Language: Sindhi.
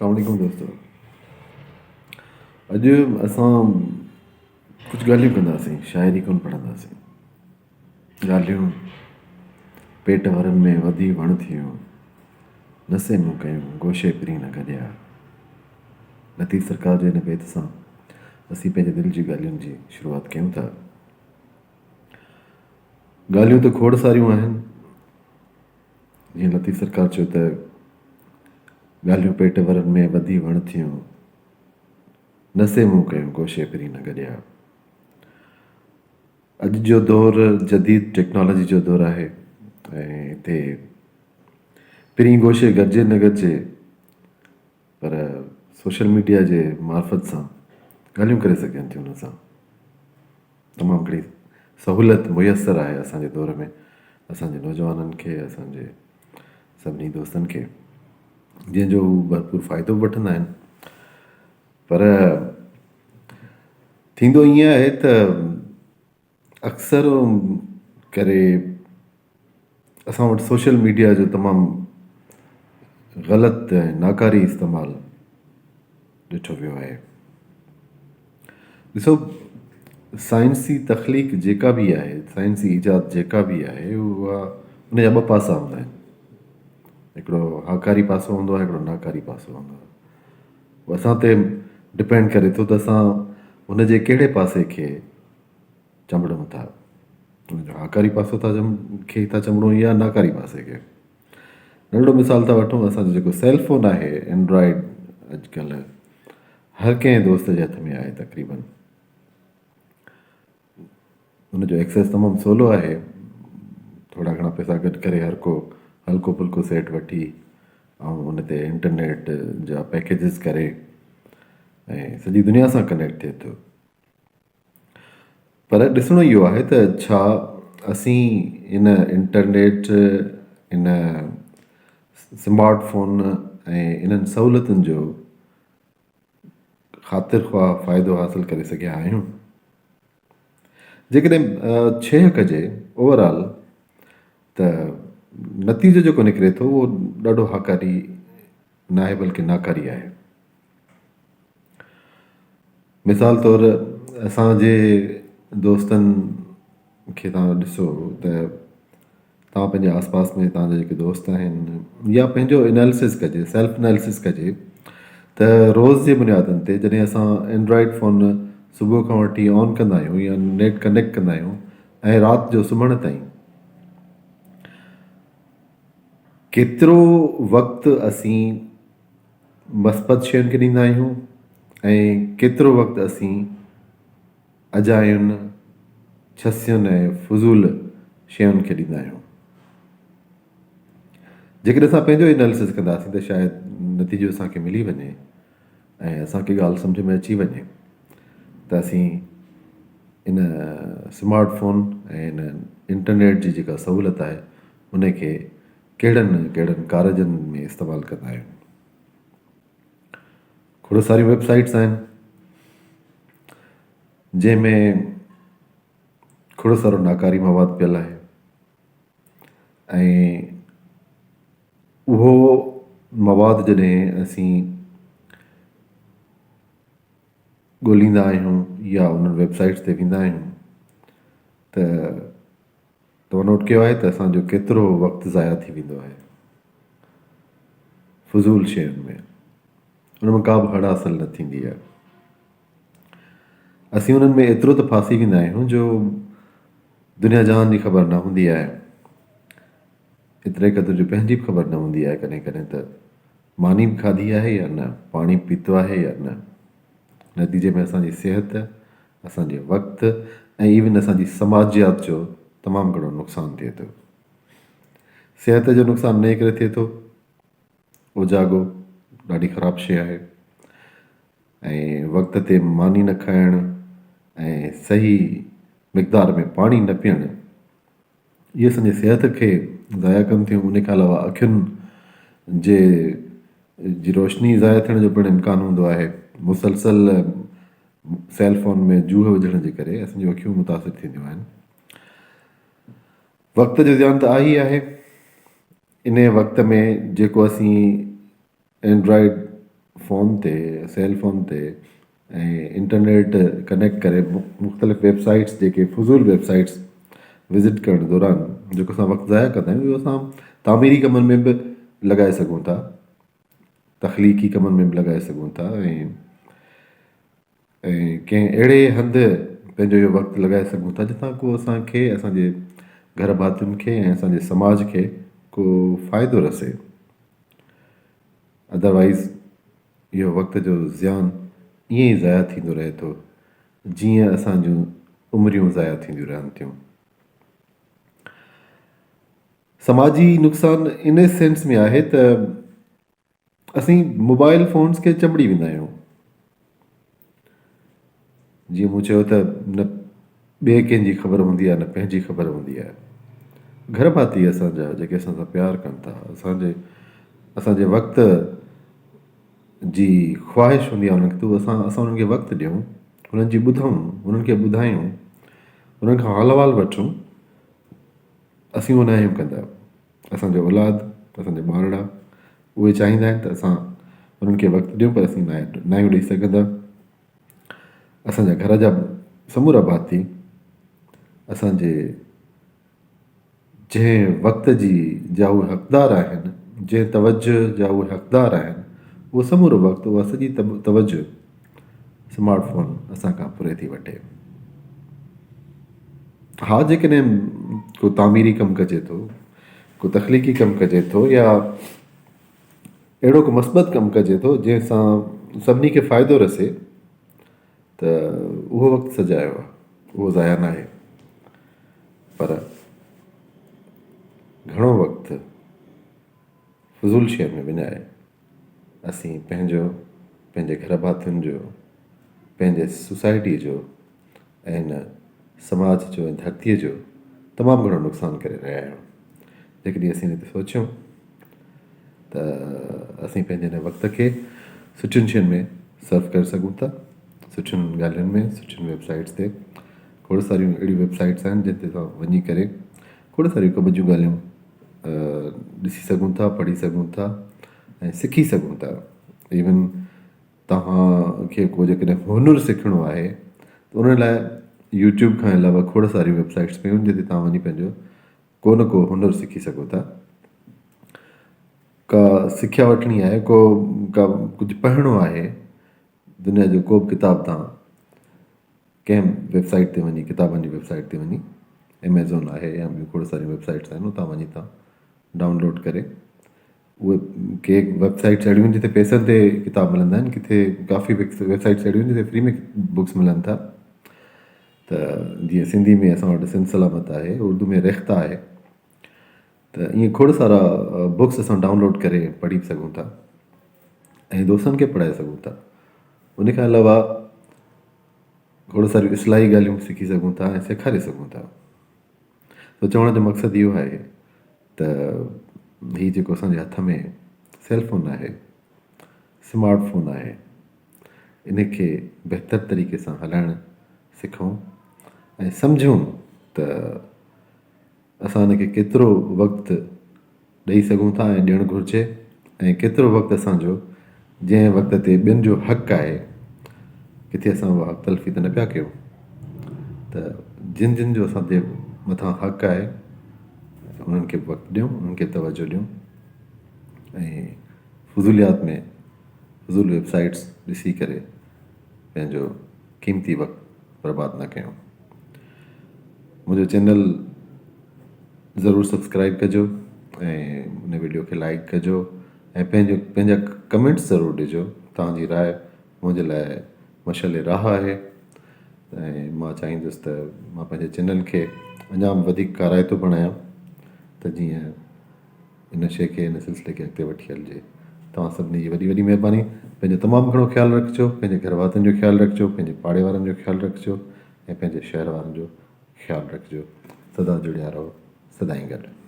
السلام عليڪم دوستو اڄ اسان ڪجهه ڳالهيون ڪنداسين شاعري ڪونه پڙهنداسين ڳالهيون پيٽ ورن ۾ وڌي وڻ ٿيون نه سي مون ڪيون گوشي پرين نه گڏيا لطيف سرڪار جي هن بيت سان اسين پنهنجي دل جي ڳالهين جي شروعات ڪيون ٿا ڳالهيون ته کوڙ ساريون آهن جيئن لطيف سرڪار چيو ته ڳالهيون پيٽ ورن ۾ وڌي وڻ ٿيون، نه سي مون ڪيون گوشي پرين نه گڏيا. اڄ جو دور جديد ٽيڪنالاجي جو دور آهي ۽ هتي پرين گوشي گڏجي نه گڏجي پر سوشل ميڊيا جي معرفت سان ڳالهيون ڪري سگهجن ٿيون ان سان. تمام گهڻي سهولت ميسر آهي اسان جي دور ۾ اسان جي نوجوانن کي اسان جي سڀني دوستن کي جنهن جو هو ڀرپور فائدو به وٺندا آهن پر ٿيندو ائين آهي ته اڪثر ڪري اسان وٽ سوشل ميڊيا جو تمام غلط ۽ ناڪاري استعمال ڏٺو ويو آهي. ڏسو سائنسي تخليق جيڪا به آهي سائنسي ايجاد جيڪا به آهي اها ان جا ٻه پاسا هوندا آهن هڪڙو هاڪاري پاسو هوندو آهي هڪڙو ناڪاري پاسو هوندو آهي اهو اسان تي ڊپينڊ ڪري ٿو ته اسان ان جي ڪهڙي پاسي کي چنبڙون ٿا ان جو هاڪاري پاسو ٿا کي ٿا چنبڙون يا ناڪاري پاسي کي ننڍڙو مثال ٿا وٺون اسان جو جيڪو سيل فون آهي اينڊرائڊ اڄڪلهه هر ڪنهن دوست جي هٿ ۾ آهي تقريبن ان جو ايڪسيس تمام سولو آهي ٿورا گهڻا پئسا گڏ ڪري هر ڪو هلڪو ڦلڪو سيٽ وٺي ۽ ان تي انٽرنيٽ جا پيڪيجز ڪري ۽ سڄي دنيا سان ڪنيڪٽ ٿئي ٿو پر ڏسڻو اهو آهي ته ڇا اسين ان انٽرنيٽ ان سمارٽ فون ۽ انهن سهولتن جو خاطر خواهه فائدو حاصل ڪري سگهيا آهيون؟ جيڪڏهن ڇيهه ڪجي اوور آل ته نتيجو جيڪو نڪري ٿو اهو ڏاڍو هاڪاري ناهي بلڪه ناڪاري آهي. مثال طور اسان جي دوستن کي توهان ڏسو ته توهان پنهنجي آس پاس ۾ توهان جا جيڪي دوست آهن يا پنهنجو انالسس ڪجي سيلف انالسس ڪجي ته روز جي بنيادن تي جڏهن اسان اينڊرائڊ فون صبح کان وٺي آن ڪندا آهيون يا نيٽ ڪنيڪٽ ڪندا آهيون ۽ رات جو سمهڻ تائين ڪيترو وقت اسين مثبت شين کي ڏيندا آهيون ۽ ڪيترو وقت اسين اجاين، ڇسين ۽ فضول شين کي ڏيندا آهيون. جيڪڏهن اسان پنهنجو اناليسس ڪنداسين ته شايد نتيجو اسان کي ملي وڃي ۽ اسان کي ڳالهه سمجهه ۾ اچي وڃي ته اسين ان سمارٽ فون ۽ ان انٽرنيٽ جي جيڪا سهولت آهي ان کي ڪهڙن ڪهڙن ڪارجن ۾ استعمال ڪندا آهيون. کوڙ ساريون ويب سائيٽس آهن جنهن ۾ کوڙ سارو ناڪاري مواد پيل آهي ۽ اهو مواد جڏهن اسين ڳولهيندا آهيون يا انهن ويب سائيٽس تي ويندا آهيون ته تو نوٽ ڪيو آهي ته اسان جو ڪيترو وقت ضايع ٿي ويندو آهي فضول شين ۾ ان مان ڪا به هڙ حاصل نه ٿيندي آهي اسين انهن ۾ ايترو ته ڦاسي ويندا آهيون جو دنيا جهان جي خبر نه هوندي آهي ايتري قدر جو پنهنجي به خبر نه هوندي آهي ڪڏهن ڪڏهن ته ماني به کاڌي آهي يا نه پاڻي به پيتو آهي يا نه نتيجي ۾ اسان جي صحت اسان جي وقت ۽ ايون اسان جي سماجيات جو تمام گهڻو نقصان ٿئي ٿو. صحت جو نقصان انهيء ڪري ٿئي ٿو اوجاڳو ڏاڍي خراب شيء آهي ۽ وقت تي ماني نه کائڻ ۽ صحيح مقدار ۾ پاڻي نه پيئڻ اهي اسان جي صحت کي ضايع ڪن ٿيون ان کان علاوه اکين جي جي روشني ضايع ٿيڻ جو پڻ امڪان هوندو آهي مسلسل سيل فون ۾ جوهه وجهڻ جي ڪري اسان جون اکيون متاثر ٿينديون آهن وقت جو زيان ته آهي ئي آهي ان وقت ۾ جيڪو اسين اينڊرائڊ فون تي سيل فون تي ۽ انٽرنيٽ ڪنيڪٽ ڪري مختلف ويب سائيٽس جيڪي فضول ويب سائيٽس وزٽ ڪرڻ دوران جيڪو اسان وقت ضايع ڪندا آهيون اهو اسان تعميري ڪمن ۾ به لڳائي سگهون ٿا تخليقي ڪمن ۾ به لڳائي سگهون ٿا ۽ ۽ ڪنهن اهڙي هنڌ پنهنجو اهو وقت لڳائي سگهون ٿا جتان ڪو اسانکي اسانجي گهر ڀاتين کي ۽ اسانجي سماج کي ڪو فائدو رسي ادروائز اهو وقت جو زيان ائين ئي ضايع ٿيندو رهي ٿو جيئن اسان جون عمريون ضايع ٿينديون رهن ٿيون. سماجي نقصان ان سينس ۾ آهي ته اسين موبائل فونس کي چنبڙي ويندا آهيون. جيئن مون چيو ته نه ٻئي ڪنهن جي خبر هوندي آهي نه پنهنجي خبر هوندي آهي. گهر ڀاتي اسان جا جيڪي اسان سان پيار ڪن ٿا اسان جي اسان جي وقت جي خواهش هوندي آهي انهن کي ته اسان اسان انهن کي وقت ڏيون انهن جي ٻڌون انهن کي ٻڌايون انهن کان حال احوال وٺون اسين اهو نه آهيون ڪندا اسان جو اولاد اسان جا ٻارڙا اهي چاهيندا آهن ته اسان انهن کي وقت ڏيون پر اسين نه آهيون ڏئي سگهندا اسان جا گهر جا سمورا ڀاتي اسان جي جنهن وقت جي جا اهي حقدار آهن جنهن توجه جا اهي حقدار آهن اهو سمورو وقت اها سڄي توجه سمارٽ فون اسان کان پوري ٿي وٺي. ها جيڪڏهن ڪو تعميري ڪم ڪجي ٿو ڪو تخليقي ڪم ڪجي ٿو يا اهڙو ڪو مثبت ڪم ڪجي ٿو جنهن سان سڀني کي فائدو رسي ته اهو وقت سجايو آهي اهو ضايع ناهي پر گهڻو وقت فضول شيء ۾ وڃائي اسين پنهنجو پنهنجي گهر ڀاتين جو پنهنجي سوسائٽيء جو ۽ هن سماج جو ۽ ڌرتيء جو تمام گهڻو نقصان ڪري رهيا آهيون. جيڪڏهن اسين ان تي سوچيون ته اسين پنهنجي هن وقت کي سٺين شين ۾ صرف ڪري سگهون ٿا سٺين ڳالهين ۾ سٺين ويب سائيٽس تي کوڙ ساريون اهڙيون ويب سائيٽس آهن جن تي اسان وڃي ڪري کوڙ ساريون ڪم جون ڳالهيون ڏسي سگهون ٿا پڙهي سگهون ٿا ۽ سکي سگهون ٿا ايون توهان کي ڪو جيڪڏهن هنر سکڻو آهي ته ان لاء يوٽيوب کان علاوه کوڙ ساريون ويب سائيٽس پيون آهن جتي توهان وڃي پنهنجو ڪو نه ڪو هنر سکي سگهو ٿا. ڪا سکيا وٺڻي آهي ڪو ڪا ڪجهه پڙهڻو آهي دنيا جو ڪو به ڪتاب توهان ڪنهن به ويب سائيٽ تي وڃي ڪتابن جي ويب سائيٽ تي وڃي ايميزون آهي يا ٻيون کوڙ ساريون ويب سائيٽس آهن اتان وڃي توهان ڊائونلوڊ ڪري اهي ڪي ويب سائيٽس اهڙيون آهن جتي پئسن تي ڪتاب ملندا آهن ڪٿي ڪافي ويب سائيٽس اهڙيون آهن جتي فري ۾ بڪس ملن ٿا ته جيئن سنڌي ۾ اسان وٽ سنڌ سلامت آهي اردو ۾ ريخته آهي ته ائين کوڙ سارا بڪس اسان ڊائونلوڊ ڪري پڙهي به سگهون ٿا ۽ دوستن کي پڙهائي سگهون ٿا ان کان علاوه کوڙ ساريون اصلاحي ڳالهيون به سکي سگهون ٿا ۽ سيکاري سگهون ٿا ته چوڻ جو مقصد اهو آهي ته هي جيڪو اسان جي هٿ ۾ سيل فون آهي سمارٽ فون آهي ان کي بهتر طريقي سان هلائڻ سکون ۽ سمجهون ته اسان ان کي ڪيترو وقت ڏئي سگهون ٿا ۽ ڏيڻ گهرجي ۽ ڪيترو وقت اسان جو جنهن وقت تي ٻين جو حق آهي ڪٿي اسان اها حق تلفي ته نه پيا ڪيون ته جن جن جو اسان تي مٿان حق آهي انهن کي به وقت ڏيون انهن کي توجه ڏيون ۽ فضوليات ۾ فضول ويب سائيٽس ڏسي ڪري پنهنجو قيمتي وقت برباد نه ڪيون منهنجو چينل ضرور سبسڪرائب ڪجو ۽ ان وڊيو کي لائڪ ڪجو ۽ پنهنجو پنهنجا ڪمينٽس ضرور ڏجو توهان جي راء منهنجي لاء مشعل راهه آهي ۽ مان چاهيندس ته مان پنهنجي چينل کي اڃا به وڌيڪ ڪارائتو بڻايان ته جيئن ان شيء کي ان سلسلي کي اڳتي وٺي هلجي توهان سڀني جي وڏي وڏي مهرباني پنهنجو تمام گهڻو خيال رکجو پنهنجي گهر ڀاتين جو خيال رکجو پنهنجي پاڙي وارن جو خيال رکجو ۽ پنهنجي شهر وارن جو خيال رکجو سدا جڙيا رهو سدائين گڏ.